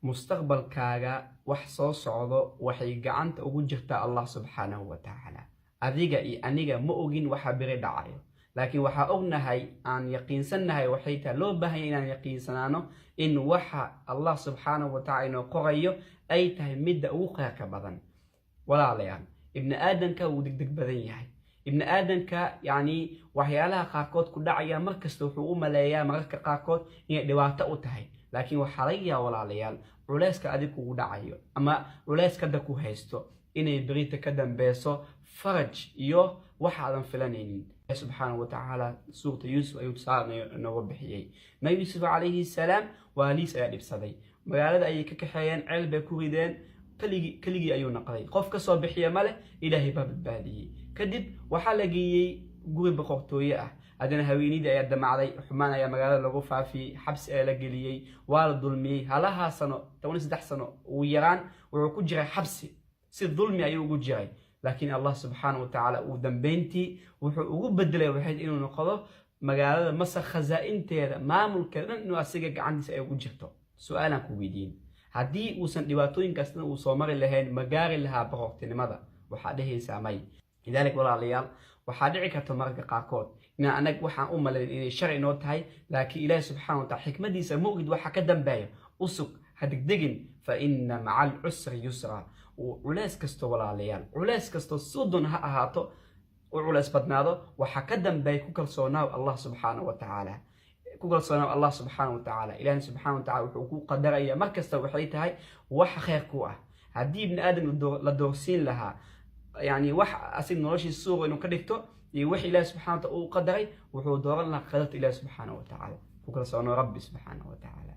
Mustaqbalkaaga wax soo socdo waxay gacanta ugu jirtaa Allah subxaanahu wa tacaala. Adiga iyo aniga ma ogin waxa beri dhacayo, laakiin waxaa ognahay, aan yaqiinsannahay, waxay tahay loo baahanya inaan yaqiinsanaano in waxa Allah subxaanahu wa tacala inoo qorayo ay tahay midda ugu kheyrka badan. Walaalayaal, ibni aadamka wuu degdeg badan yahay. Ibni aadamka, yacni, waxyaalaha qaarkood ku dhacaya markasta wuxuu u maleeyaa mararka qaarkood inay dhibaato u tahay, laakiin waxaa laga yaaba, walaalayaal, culeyska adig kugu dhacayo ama culeyska hadda ku haysto inay berita ka dambeyso faraj iyo waxaadan filanaynin. Subxaana wa tacaala suurta Yuusuf ayuu tusaale nooga bixiyey. Nabi Yuusuf calayhi salaam waaliis ayaa dhibsaday, magaalada ayay ka kaxeeyeen, ceel bay ku rideen, keligii keligii ayuu naqday, qof ka soo bixiya ma leh. Ilaahay baa badbaadiyey. Kadib waxaa la geeyey guri boqortooye ah. Haddana haweenidii ayaa damacday, xumaan ayaa magaalada lagu faafiyey, xabsi ayaa la geliyey, waa la dulmiyey. Halahaa sano, 13 sano ugu yaraan, wuxuu ku jiray xabsi, si dulmi ayuu ugu jiray. Laakiin Allah subxaana wa tacaala ugu dambeyntii wuxuu ugu bedelay waxayd inuu noqdo magaalada Masar khasaa-inteeda, maamulkeeda dhan inuu asiga gacantiisa ay ugu jirto. Su-aalaan ku weydiin: haddii uusan dhibaatooyinkaas dhan uu soo mari lahayn, ma gaari lahaa boqortinimada? Waxaa dhehaysaa may. Lidalik, walaalayaal, waxaa dhici karta mararka qaarkood inaan anag waxaan u malayn inay sharci noo tahay, laakiin Ilaahi subxana wa tacala xikmadiisa ma ogid waxa ka dambeeya. Usug, ha degdegin. Fa inna maca alcusri yusra. Culeys kasto, walaalayaal, culeys kasto sudon ha ahaato, u culeys badnaado, waxaa ka dambeeya. Ku kalsoonaaw Allah subxaana wa tacaala, ku kalsoonaaw Allah subxaana wa tacaala. Ilahina subxana wa tacala wuxuu ku qadaraya mar kasta waxay tahay wax kheer ku ah. Haddii ibni aadam la doorsiin lahaa, yani, wax asig noloshiisa suuqa inuu ka dhigto iyo wax Ilahi subxana wa taala uu qadaray, wuxuu dooran lahaa qadarta Ilahi subxaana wa tacaala. Ku kalsoonaaw Rabbi subxaana wa tacaala.